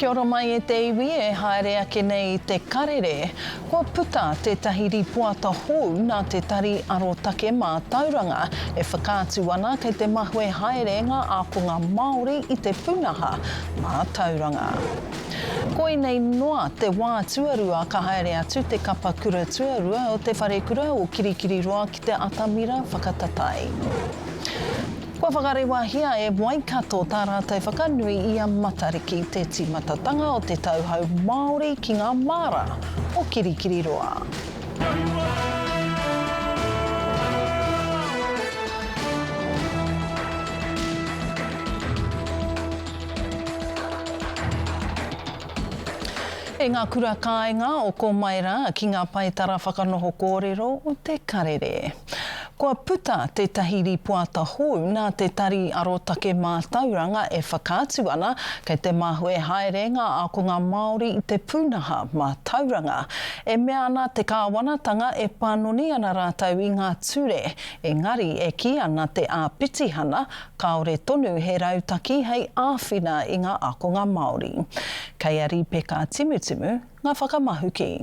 Kia ora mai e te iwi e haere ake nei i te karere. Kua puta tētahi rīpoata hou nā te Tari Arotake Mātauranga e whakaatu ana kei te mahue haere ngā ākonga Māori i te pūnaha mātauranga. Koinei noa te wā tuarua ka haere atu te kapa kura tuarua o Te Wharekura o Kirikiriroa ki te atamira whakataetae. Kua whakarewahia e Waikato tā rātou whakanui i a Matariki, te tīmatatanga o te tau hou Māori ki ngā māra o Kirikiriroa. E ngā kura kāinga o kō mai rā ki ngā paetara whakanoho kōrero o Te Karere. Kua puta tētahi rīpoata hou nā te Tari Arotake Mātauranga e whakaatu ana kei te mahue haere ngā ākonga Māori i te pūnaha mātauranga. E mea ana te kāwanatanga e panoni ana rātou i ngā ture, engari e kī ana te āpitihana Kāore tonu he rautaki hei āwhina i ngā ākonga Māori. Kei a Rīpeka Timutimu ngā whakamahuki.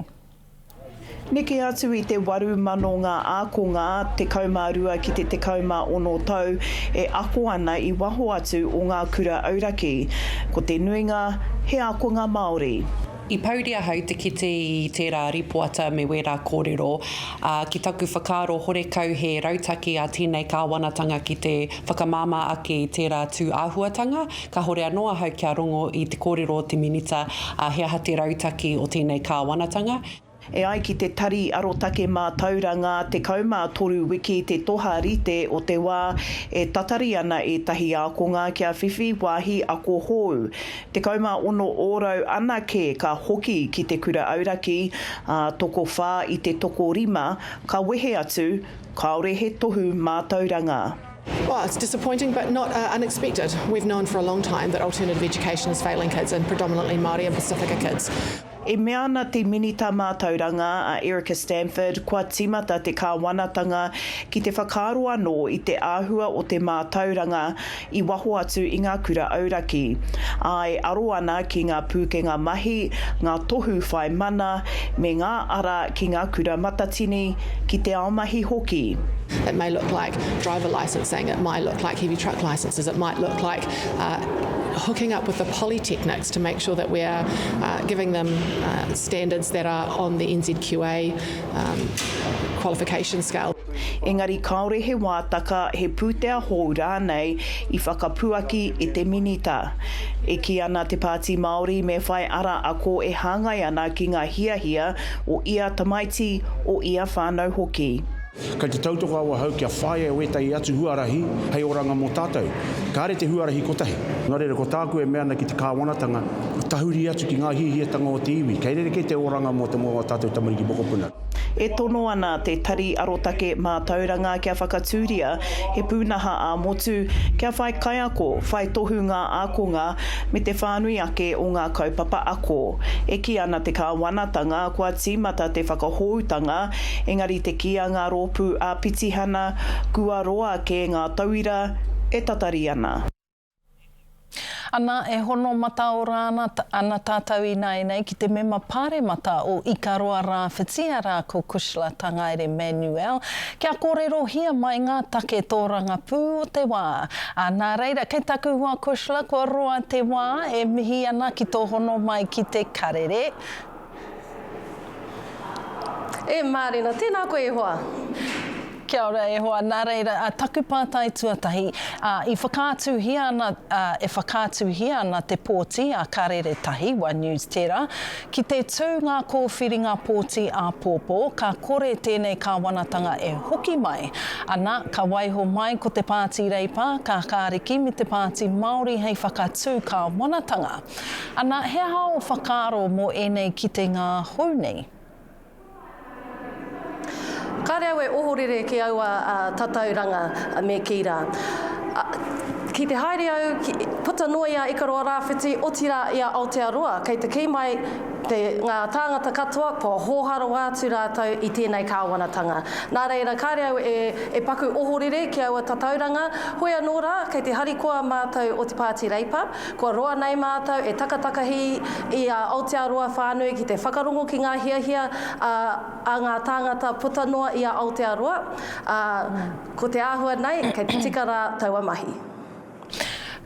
Neke atu i te 8,000 ngā ākonga, 12 ki te 16 tau, e ako ana i waho atu o ngā kura auraki. Ko te nuinga, he ākonga Māori. I pouri ahau te kite i tērā ripoata me wērā kōrero, ā, ki taku whakaaro horekau he rautaki a tēnei kāwanatanga ki te whakamāmā ake i tērā tū āhuatanga. Kāhore anō ahau kia rongo i te kōrero o te Minita, ā, he aha te rautaki o tēnei kāwanatanga. E ai ki te Tari Arotake Mātauranga, 13 wiki te toha rite o te wā e tatari ana ētahi ākonga kia whiwhi wāhi ako hou. 16 ōrau anake ka hoki ki te kura auraki, ā, tokowhā i te tokorima ka wehe atu, kāore he tohu mātauranga. Well, it's disappointing but not uh, unexpected. We've known for a long time that alternative education is failing kids and predominantly Māori and Pasifika kids. E mea ana te Minita Mātauranga a Erica Stanford kua tīmata te kāwanatanga ki te whakaaro anō i te āhua o te mātauranga i waho atu i ngā kura auraki, ā, e aro ana ki ngā pūkenga mahi, ngā tohu whai mana, me ngā ara ki ngā kura matatini, ki te ao mahi hoki. It may look like driver licensing, it might look like heavy truck licences, it might look like hooking up with the polytechnics to make sure that we are giving them standards that are on the NZQA qualification scale. Engari kāore he wātaka, he pūtea hou rānei i whakapuaki e te Minita. E kī ana te Pāti Māori me whai ara ako e hāngai ana ki ngā hiahia o ia tamaiti, o ia whānau hoki. Kei te tautoko awahau kia whāia e wētahi atu huarahi hei oranga mō tātou. Kāre te huarahi kotahi. Nō reira, ko tāku e mea ana ki te kāwanatanga, tahuri atu ki ngā hiahiatanga o te iwi, kei rerekē te oranga mō te mō ā tātou tamariki mokopuna. E tono ana te Tari Arotake Mātauranga kia whakatūria he pūnaha ā-motu kia whai kaiako, whai tohu ngā ākonga me te whānui ake o ngā kaupapa ako. E kī ana te kāwanatanga kua tīmata te whakahōutanga Engari te kī a ngā rōpū ā-pitihana, kua roa kē ngā tauira e tatari ana. Ana, e hono mataora ana, ana tātou ināianei ki te mema pāremata o Ikaroa Rāwhiti, arā, ko Cushla Tangaere Manuel, kia kōrerohia mai ngā take tōrangapū o te wā. Ā, nā reira, kei taku hoa Cushla, kua roa te wā e mihi ana ki tō hono mai ki te karere. E Mārena, tēnā koe e hoa. Kia ora e hoa, nā reira, a, taku pātai tuatahi, a, i whakaatuhia ana, a, e whakaatuhia ana te pōti a Karere Tahi, One News tērā, ki te tū ngā kōwhiringa pōti āpōpō, ka kore tēnei kāwanatanga e hoki mai, ana, ka waiho mai ko te Pāti Reipa, Kākāriki me te Pāti Māori hei whakatū kāwanatanga. Ana, he aha ō whakaaro mō ēnei kitenga hou nei? Kāre au e ohorere ki aua tatauranga me kī rā. Ki te haere au ki. Puta noa i a Ikaroa Rāwhiti, otirā i a Aotearoa, kei te kī mai te, ngā tāngata katoa kua hōhā rawa atu rātou i tēnei kāwanatanga. Nā reira, kāre au e, e paku ohorere ki aua tatauranga, hoi anō rā, kei te harikoa mātou o te Pāti Reipa, kua roa nei mātou e takatakahi i a Aotearoa whānui ki te whakarongo ki ngā hiahia a, a ngā tāngata puta noa i a Aotearoa, ā, ko te āhua nei, kei te tika rā taua mahi.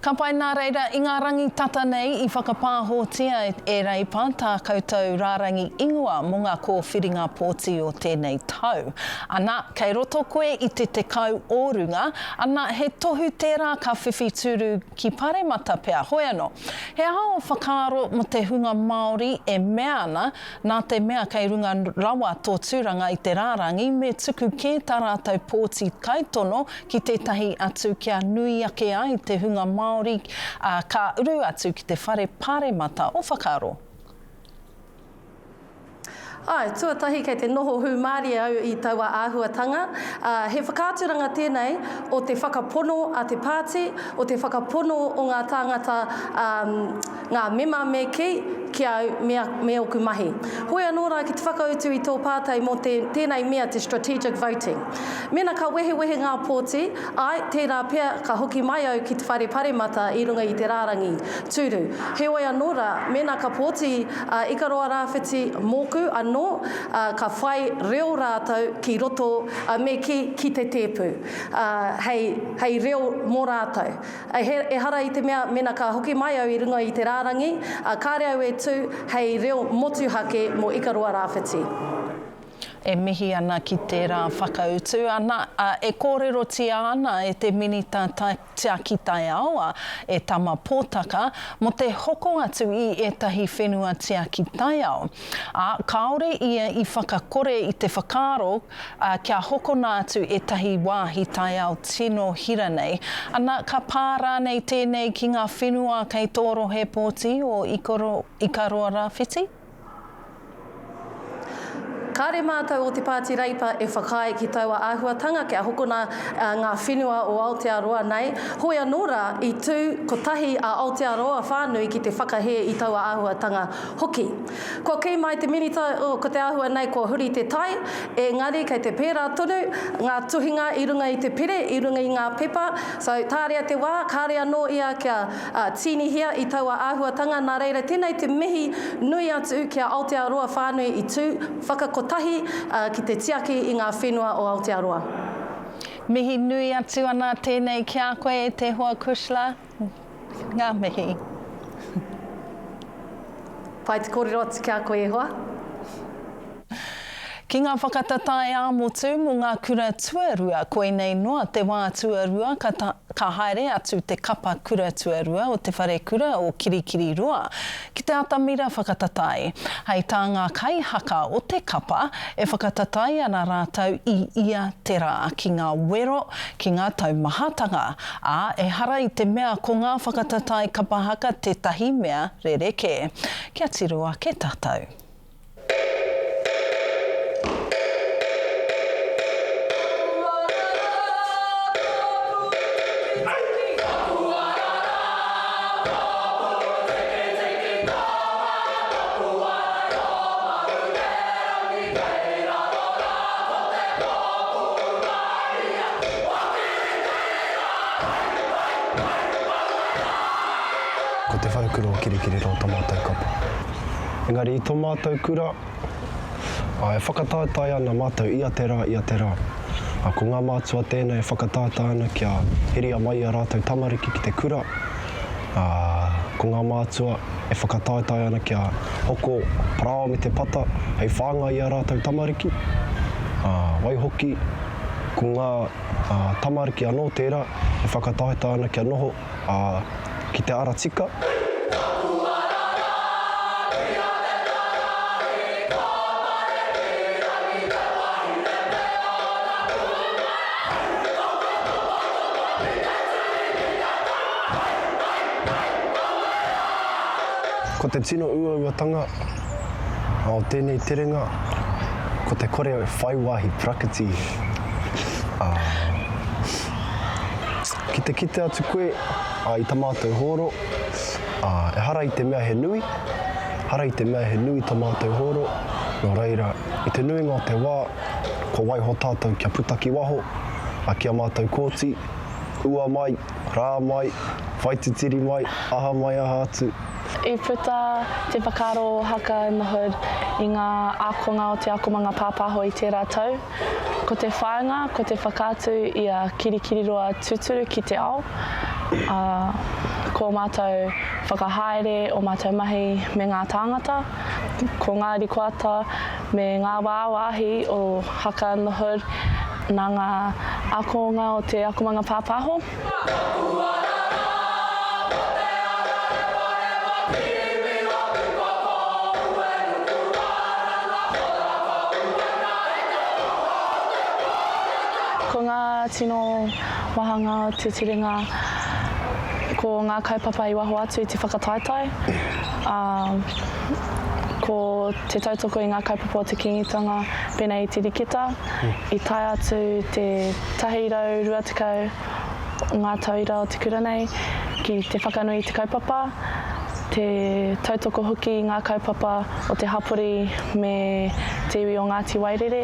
Ka pai nā reira, i ngā rangi tata nei i whakapāhōtia e Reipa tā koutou rārangi ingoa mō ngā kōwhiringa pōti o tēnei tau. Ana, kei roto koe i te 10 o runga, ana, he tohu tērā ka whiwhi tūru ki Paremata pea. Hoi anō, he aha ō whakaaro mō te hunga Māori e mea ana, nā te mea kei runga rawa tō tūranga i te rārangi, me tuku kē tā rātou pōti kaitono ki tētahi atu kia nui ake ai te hunga Māori, ā, ka uru atu ki te whare paremata o Whakaaro. Āe, tuatahi kei te noho hūmārie au i taua āhuatanga. Ā, he whakaaturanga tēnei o te whakapono a te pāti, o te whakapono o ngā tāngata, ā, ngā mema me kī, ki a au me, me ōku mahi. Hoi anō rā ki te whakautu i tō pātai mō te, tēnei mea te strategic voting. Mēnā ka wehewehe ngā pōti, āe, tērā pea ka hoki mai au ki te Whare Paremata i runga i te rārangi tūru. Heoi anō rā, mēnā ka pōti a Ikaroa Rāwhiti mōku anō, ka whai reo rātou ki roto, me kī, ki te tēpu, hei, hei reo mō rātou. Ehara i te mea mēnā ka hoki mai au i runga i te rārangi, kāre au e tū hei reo motuhake mō Ikaroa Rāwhiti. E mihi ana ki tērā whakautu, ana, ā, e kōrerotia ana e te Minita Tiaki Taiao, a, e Tama Potaka, mō te hoko atu i ētahi whenua tiaki taiao. Ā, kāore ia i whakakore i te whakaaro, ā, kia hokona atu ētahi wāhi taiao tino hira nei. Ana, ka pā rānei tēnei ki ngā whenua kei tō rohe pōti o Ikaroa-Rāwhiti? Kāre mātou o te Pāti Reipa e whakaae ki taua āhuatanga kia hokona ngā whenua o Aotearoa nei. Hoi anō rā, i tū kotahi a Aotearoa whānui ki te whakahē i taua āhuatanga hoki. Kua kī mai te Minita, oh, ko te āhua nei kua huri te tai, engari kei te pērā tonu ngā tuhinga i runga i te pire, i runga i ngā pepa, so tāria te wā, kāre anō ia kia tīnihia i taua āhuatanga, nā reira tēnei te mihi nui atu ki a Aotearoa whānui i tū whakakotahi ki te tiaki i ngā whenua o Aotearoa. Mihi nui atu ana tēnei ki a koe e te hoa Cushla. Ngā mihi. Pai te kōrero atu ki a koe e hoa. Ki ngā whakatatae ā-motu mō ngā kura tuarua, koinei noa te wā tuarua ka ka haere atu te kapa kura tuarua o te wharekura o Kirikiriroa ki te atamira whakatatae. Hei tā ngā kaihaka o te kapa, e whakatatae ana rātou i ia te rā ki ngā wero, ki ngā taumahatanga, ā, ehara i te mea ko ngā whakatatae kapa haka tētahi mea rerekē. Kia tiro ake tātou. Ko Te Wharekura o Kirikiriroa to matou kapa. Engari i to matou kura, e whakataetae ana matou ia te ra, ia te ra. Ko nga mātua tēnei e whakataetae ana kia heria mai i a ratou tamariki ki te kura, ko nga mātua e whakataetae ana kia hoko paraoa me te pata hei whāngai i a ratou tamariki, waihoki ko nga tamariki anō tērā e whakataetae ana kia noho ā, ki te ara tika. Ko te tino uauatanga o tēnei terenga, ko te kore whai wāhi parakiti, ā, Ki te kite atu koe. I ta mātou hōro, ā, ehara i te mea he nui, ehara i te mea he nui ta mātou hōro, nō reira, i te nuinga o te wā, kua waiho tātou kia puta ki waho, ā, ki a mātou kōti, ua mai, rā mai, whaititiri mai, aha mai aha atu. I puta te whakaaro o Haka in the Hood i ngā ākonga o te akomanga pāpāho i tērā tau. Ko te whāinga, ko te whakaatu i a Kirikiriroa tūturu ki te ao, ā, ko ō mātou whakahaere, ō mātou mahi me ngā tāngata, ko ngā rikoata me ngā wāwāhi o Haka in the Hood nā ngā ākonga o te akomanga pāpāho. Ko ngā tino wāhanga o te terenga ko ngā kaupapa i waho atu i te whakataetae, ā, ko te tautoko i ngā kaupapa o te Kīngitanga pēnei i te riketa, i tae atu te 120 ngā tauira o te kura nei ki te whakanui i te kaupapa, te tautoko hoki i ngā kaupapa o te hapori me te iwi o Ngāti Wairere.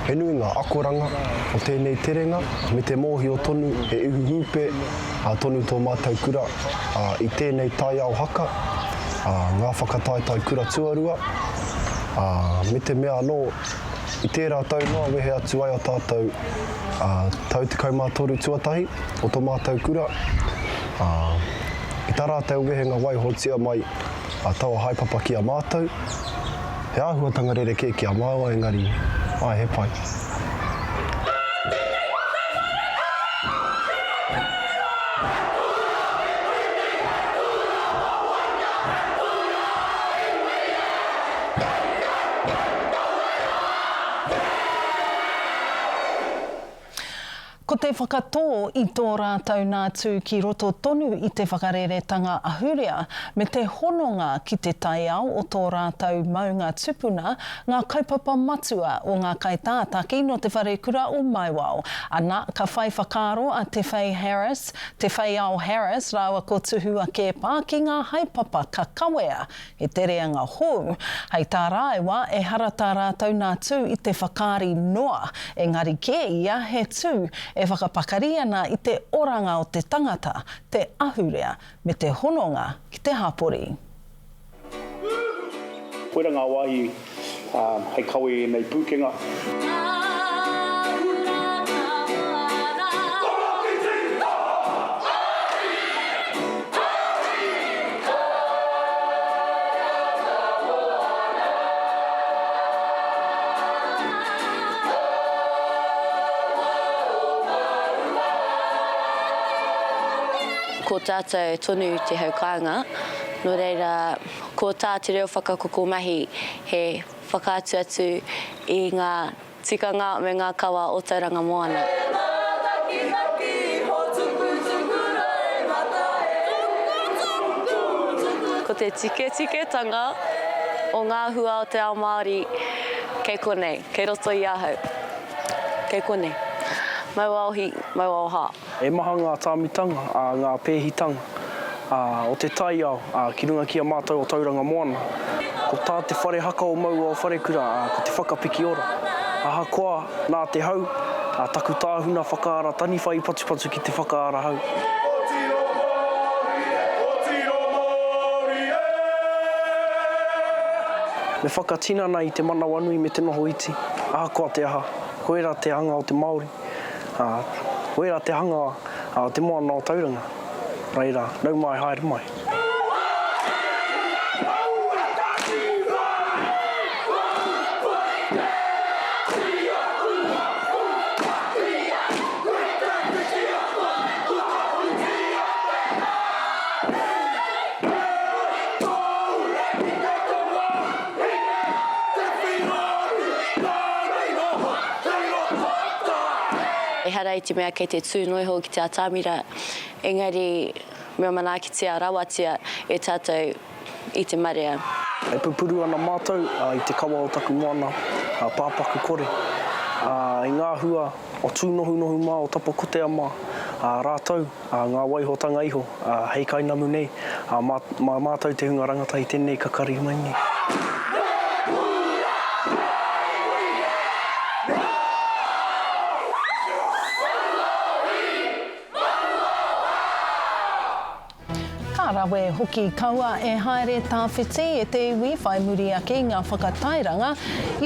He nui ngā akoranga o tēnei terenga me te mōhio tonu he ihu hūpē tonu tō mātou kura i tēnei taiao haka, ngā whakataetae kura tuarua, me te mea anō i tērā tau noa wehe atu ai a tātou tau 13 tuatahi o tō mātou kura, ā, i tā rātou wehenga waihotia mai a taua haepapa ki a mātou, he āhuatanga rerekē ki a māua engari, āe he pai. Ko te whakatō i tō rātou nā tū ki roto tonu i te whakareretanga ahurea me te hononga ki te taiao o tō rātou maunga tupuna ngā kaupapa matua o ngā kaitātaki nō Te Wharekura o Mauao. Ana, ka whai whakaaro a Te Whei Harris, Te Wheiao Harris rāua ko Tuhua Keepa ki ngā haepapa ka kawea He te reanga hou. Hei tā rāua, ehara tā rātou nā tū i te whakaari noa, engari kē ia he tū e whakapakari ana i te oranga o te tangata, te ahurea, me te hononga ki te hapori. Koira ngā wāhi hei kawe i ēnei pūkenga. Ko tātou tonu te hau kāinga, nō reira, ko tā te reo whakakoko mahi he whakaatu atu i ngā tikanga me ngā kawa o Tauranga Moana. Ko te tiketiketanga o ngā hua o te ao Māori kei konei, kei roto i ahau. Kei konei. Mau ao hi, mau ao hā. He maha ngā tāmitanga, ngā pēhitanga o te taiao ki runga ki a mātou o Tauranga Moana. Ko tā te whare haka o Mauao Wharekura ko te whakapiki ora. Ahakoa nā te hau, taku tāhuna whakaara taniwha i patupatu ki te whakaara hau. Me whakatinana i te manawanui me te noho iti, ahakoa te aha, koirā te hanga o te Māori. Ā, koirā te hanga o te moana o Tauranga. Reira, nau mai, haere mai. Ehara i te mea kei te tū noa iho ki te atamira, engari mea manaakitia rawatia e tātou i te marea. E pupuru ana mātou i te kawa o taku moana pāpaku kore, i ngā hua o Tūnohunohu mā, o Tapakotea mā. Ā rātou, ā ngā waihotanga iho, ā, hei kainamu nei, ā, mā, mā mātou te hunga rangatahi tēnei ka kari mai nei. Ka rawe hoki kaua e haere tawhiti e te iwi whai muri ake i ngā whakatairanga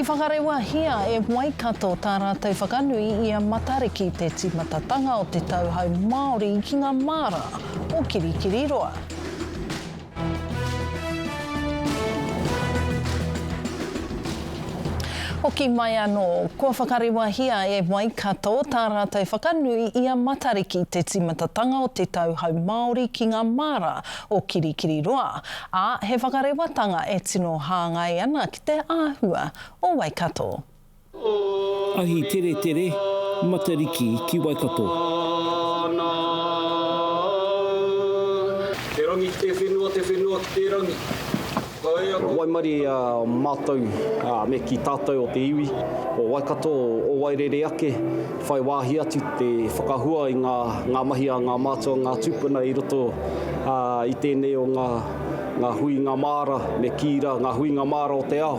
i whakarewahia e Waikato tā rātou whakanui i a Matariki te tīmatatanga o te tau hou Māori ki ngā māra o Kirikiriroa. Hoki mai anō, kua whakarewahia e Waikato tā rātou whakanui i a Matariki te tīmatatanga o te tau hou Māori ki ngā māra o Kirikiriroa, ā, he whakarewatanga e tino hāngai ana ki te āhua o Waikato. Ahi teretere, Matariki ki Waikato. Te rangi ki te whenua, te whenua ki te rangi. Ka ea ko. Waimarie a mātou me kī tātou o te iwi o Waikato, o Wairere ake, whai wāhi atu te whakahua i ngā mahi a ngā mātua, ngā tūpuna i roto i tēnei o ngā ngā huinga māra me kī rā, ngā huinga māra o te ao,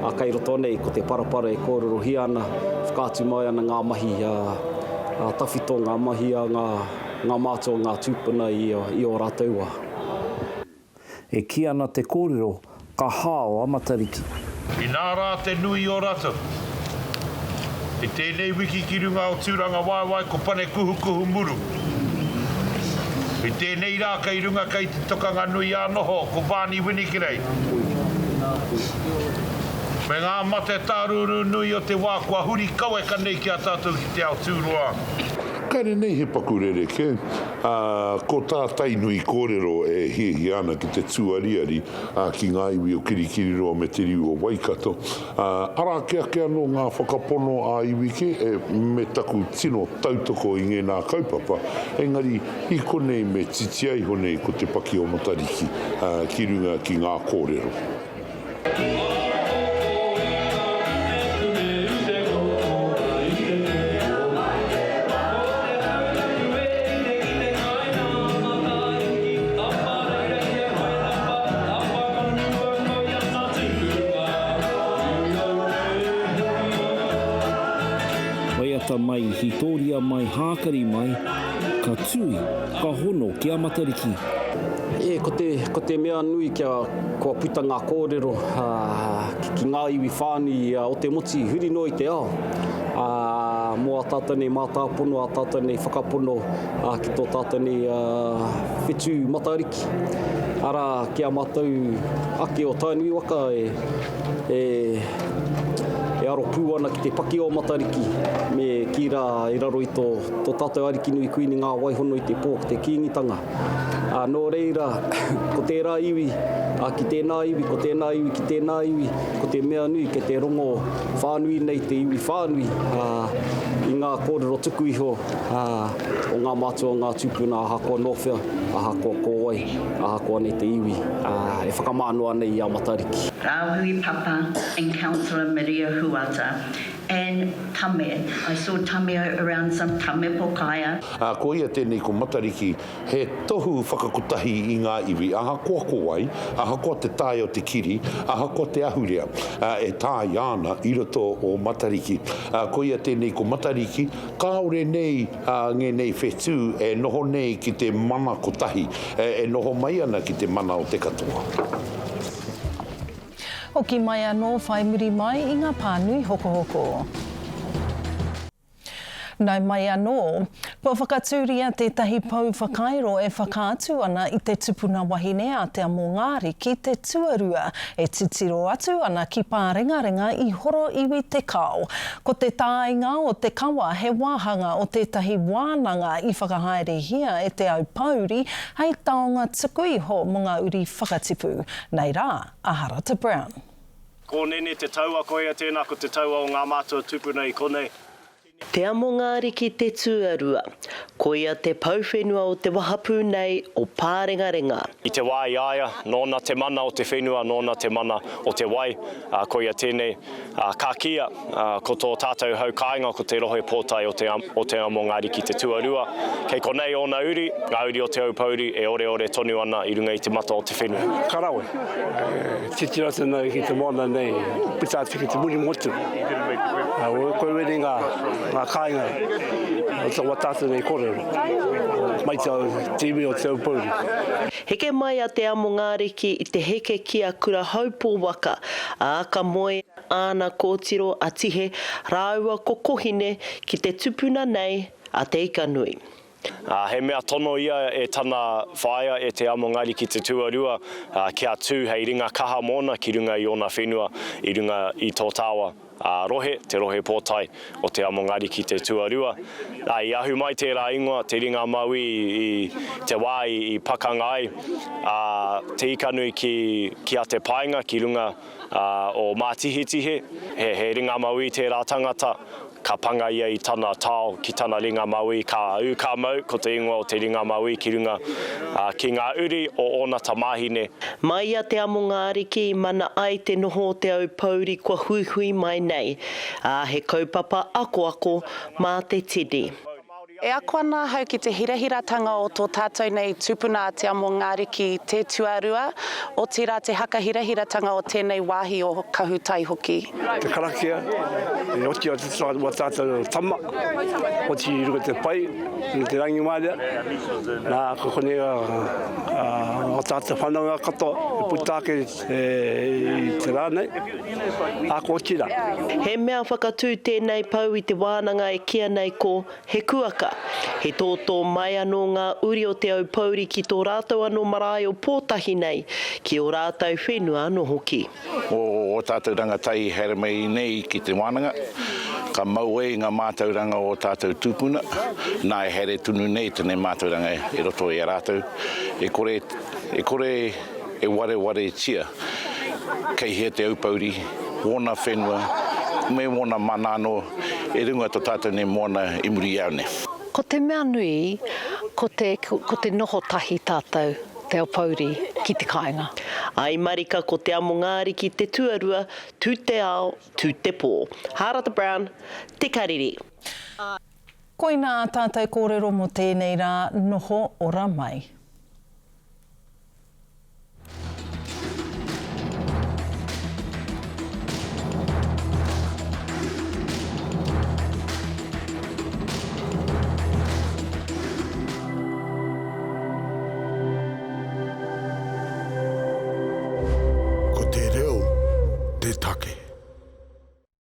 ā, kei roto nei ko te parapara e kōrerohia ana, whakaatu mai ana ngā mahi ā tawhito, ngā mahi a ngā, ngā mātua, ngā tūpuna i, i ō rātou wā. E kī ana te kōrero, ka hao a Matariki. Inā rā te nui o ratou. I tēnei wiki ki runga o Tūrangawaewae ko Panekuhukuhu Muru. I tēnei rā kei runga kei te tokanga nui ā noho ko Barney Winikerei. Me ngā mate tārūrū nui o te wā kua huri kaweka nei ki a tātou ki te ao tūroa. Kāre nei he paku rerekē, ā, ko tā Tainui kōrero e hiahia ana ki te tūariari ki ngā iwi o Kirikiriroa me te riu o Waikato, ā, arā ake ake anō ngā whakapono ā-iwi kē, e, me taku tino tautoko i ngēnā kaupapa, engari i konei me titia iho nei ko te paki o Matariki, ā, ki runga ki ngā kōrero. Waiata mai, hītōria mai, hākari mai, ka tui, ka hono ki a Matariki. E, ko te, ko te mea nui kia, kua puta ngā kōrero ki, ki ngā iwi whānui o te motu huri noa i te ao, ā, mō ā tātou nei mātāpono, ā tātou nei whakapono ki tō tātou nei whetū Matariki. Arā, ki a mātou ake o Tainui waka e, e, e aro pū ana ki te paki o Matariki, me kī rā i raro i tō, tō tātou Arikinui Kuini Ngā Waihono i te pō ki te Kīngitanga. Ā, nō reira, ko tērā iwi, ā, ki tēnā iwi, ko tēnā iwi, ki tēnā iwi, ko te mea nui kei te rongo whānui nei te iwi whānui, ā, i ngā kōrero tuku iho, ā, o ngā mātua, o ngā tūpuna ahakoa nō whea, ahakoa ko wai, ahakoa nei te iwi, ā, e whakamānoa nei i a Matariki. Rāhui Papa and Councillor Maria Huata and Tame, I saw Tame around some Tame Pokaia. Ā, ko ia tēnei ko Matariki, he tohu whakakotahi i ngā iwi, ahakoa ko wai, ahakoa te tae o te kiri, ahakoa te ahurea, ā, e tāia ana i roto o Matariki. Ā, ko ia tēnei ko Matariki, kāore nei ā, ngēnei whetū e noho nei ki te mana kotahi, e noho mai ana ki te mana o te katoa. Hoki mai anō whai muri mai i ngā pānui hokohoko. Nau mai anō, kua whakatūria tētahi pou whakairo e whakaatu ana i te tupuna wahine a Te Amongāriki te tuarua e titiro atu ana ki Pārengarenga i Horoiwi Te Kao. Ko te tāinga o te kawa he wāhanga o tētahi wānanga i whakahaerehia e Te Aupōuri hei taonga tuku iho mō ngā uri whakatipu. Nei rā a Harata Brown. Ko Nene te taua, koia tēnā ko te taua o ngā mātua tupuna i konei. Te Amongaariki te tuarua. Koia te pou whenua o te wahapū nei o Pārengarenga. I te wā i a ia, nōna te mana o te whenua, nōna te mana o te wai, ā, koia tēnei, ā, ka kīia, ā, ko tō tātou hau kāinga ko te rohe pōtae o te, o Te Amongaariki te tuarua. Kei konei ōna uri, ngā uri o Te Aupōuri e oreore tonu ana i runga i te mata o te whenua. Ka rawe. Titiro atu nei ki te moana nei, puta atu ki te Murimotu. Koe wene ngā, ngā kāinga o te wa tātou nei kōrero, mai te, te iwi o Te Aupōuri. Heke mai a Te Amongaariki i te heke ki a Kurahaupō waka, ā, ka moe āna kōtiro a Tihe rāua ko Kohine ki te tupuna nei a Te Ikanui. Ā, he mea tono ia e tana whaea, e Te Amongariki te tuarua, ā, kia tū hei ringa kaha mōna ki runga i ōna whenua, i runga i tō tāua, ā, rohe, te rohe pōtae o Te Amongariki te tuarua. Ā, i ahu mai tērā ingoa, te ringa mauī, i te wā i, i pakanga ai a Te Ikanui ki, ki a Te Paenga, ki runga, ā, o Mātihetihe, he, he ringa mauī tērā tangata, Ka panga ia i tana tao ki tana ringa mauī, ka ū ka mau, ko te ingoa o te ringa mauī ki runga, ā, ki ngā uri o ōna tamāhine. Mai i a Te Amongaariki i mana ai te noho o Te Aupōuri kua huihui mai nei, ā, he kaupapa akoako mā te tini. E ako ana ahau ki te hirahiratanga o tō tātou nei tupuna a Te Amongaariki te tuarua, otirā te hakahirahiratanga o tēnei wāhi o Kahutai hoki. Te karakia, e oti atu wā tātou tama, oti i runga te pai, i runga te rangimāria, nā, ko konei ā tātou whanaunga katoa e puta ake i te rā nei, ā, ko oti rā. He mea whakatū tēnei pou i te wānanga e kīa nei ko He kuaka, he tōtō mai anō ngā uri o Te Aupōuri ki tō rātou anō marae o Pōtahi nei, ki ō rātou whenua anō hoki. O ō tātou rangatahi i haere mai nei ki te wānanga, ka mau ai ngā mātauranga o ō tātou tūpuna, nā e haere tonu nei tēnei mātauranga i roto i a rātou, e kore, e kore e warewaretia kei hea Te Aupōuri, wōna whenua, me wōna mana anō e runga to tātou nei moana i muri i au nei. Ko te mea nui, ko te, ko te noho tahi tātou, Te Aupōuri, ki te kāinga. Ai marika ko Te Amongaariki te tuarua, tu te ao, tu te pō. Hārata Brown, Te Karere. Koinā ā tātou kōrero mō tēnei rā, noho ora mai.